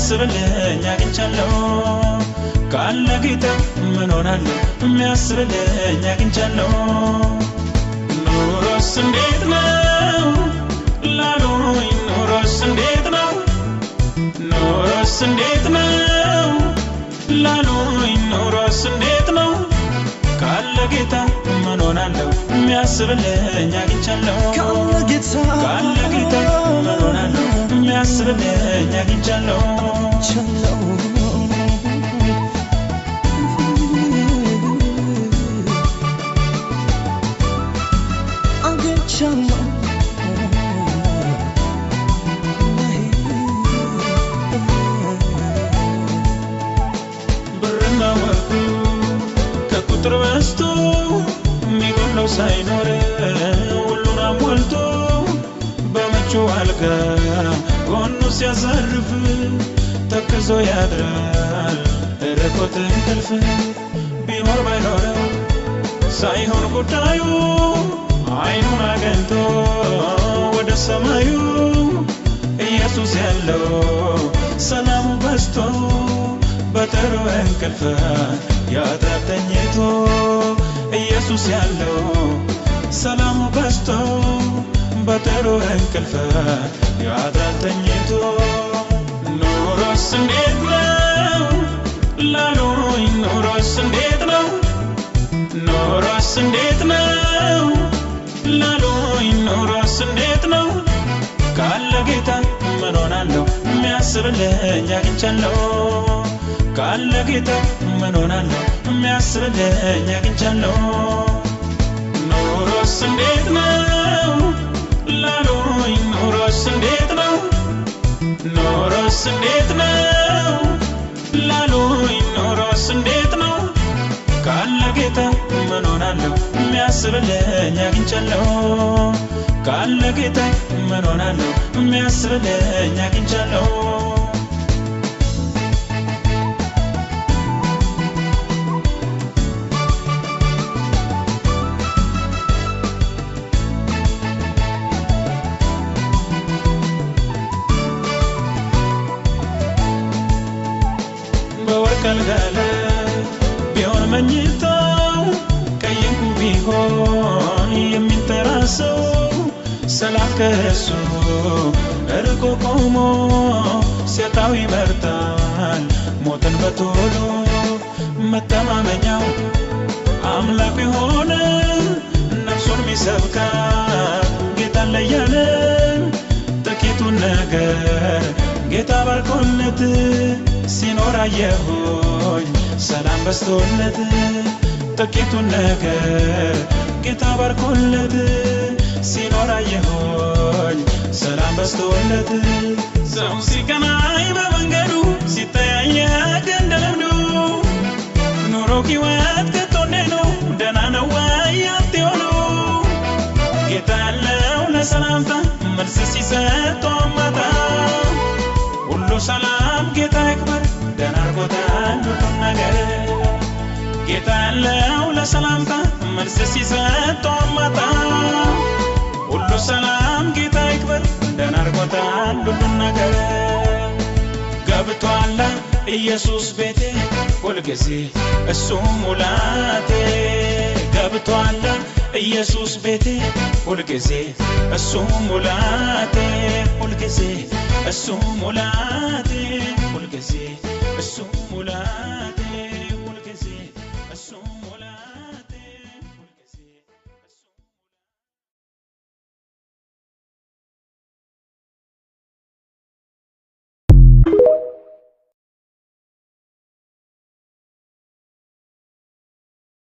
የሚያስብልኝ አግኝቻለሁ ካለ ጌታ ምን ሆናለሁ የሚያስብልኝ አግኝቻለሁ ኑሮስ እንዴት ነው ላሉኝ ኑሮስ እንዴት ነው ኑሮስ እንዴት ነው ላሉኝ ኑሮስ እንዴት ነው ካለ ጌታ ምን ሆናለሁ የሚያስብልኝ አግኝቻለሁ ካለ ጌታ ምን ሆናለሁ የሚያስብልኝ አግኝቻለሁ ብርና ወርቁ ከቁጥር በዝቶ የሚጎድለው ሳይኖር ሁሉን አሟልቶ በምቹ አልጋ ጎኑ ሲያሳርፍ ተክዞ ያድራል ርቆት እንቅልፍ ቢኖር ባይኖረው ሳይሆን ጉዳዩ አይኑን አገንቶ ወደ ሰማዩ ኢየሱስ ያለው ሰላሙ በዝቶ በጥሩ እንቅልፍ ያድራል ተኝቶ ኢየሱስ ያለው ሰላሙ በዝቶ በጥሩ እንቅልፍ ያድራል ተኝቶ ኑሮስ እንዴት ነው ላሉኝ ኑሮስ እንዴት ነው ኑሮስ እንዴት ነው ላሉኝ ኑሮስ እንዴት ነው ካለ ጌታ ምን ሆናለሁ የሚያስብልኝ አግኝቻለሁ ካለ ጌታ ምን ሆናለሁ የሚያስብልኝ አግኝቻለሁ ኑሮስ እንዴት ነው ላሉኝ ኑሮስ እንዴት ነው ኑሮስ እንዴት ነው ላሉኝ ኑሮስ እንዴት ነው ካለ ጌታ ምን ሆናለሁ የሚያስብልኝ አግኝቻለሁ ካለ ጌታ ምን ሆናለሁ የሚያስብልኝ አግኝቻለሁ በወርቅ አልጋ ላይ ቢሆን መኝታው ቀይ ዕንቁ ቢሆን የሚንተራሰው ሰላም ከእሱ እርቆ ቆሞ ሲያጣው ይመርጣል ሞትን በቶሎ መተማመኛው አምላኩ የሆነ ነፍሱን ሚሰብካት ጌታን ለያለ ጥቂቱን ነገር ጌታ ባርኮለት ሲኖር አየሁኝ ሰላም በዝቶለት ጥቂቱን ነገር ጌታ ባርኮለት ሲኖር አየሁኝ ሰላም በዝቶለት ሰው ሲቀናኝ በመንገዱ ሲተያየቅ እንደ ልምዱ ኑሮ ሕይወት ከቶ እንዴት ነው ደህና ነው ወይ አትሆኑ ጌታ ያለው ለሰላምታ መልስ ሲሰጥ ማታ ሁሉ ሰላም ጌታ ይክበር ደህና አድርጎታል ሁሉን ነገር ጌታ ያለው ለሰላምታ መልስ ሲሰጥ ማታ ሁሉ ሰላም ጌታ ይክበር ደህና አድርጎታል ሁሉን ነገር ገብቷል ኢየሱስ ቤቴ ሁልጊዜ እሱ ሙላቴ ገብቷል ኢየሱስ ቤቴ ሁልጊዜ እሱ ሙላቴ ሁልጊዜ እሱ ሙላቴ ሁልጊዜ እሱ ሙላቴ።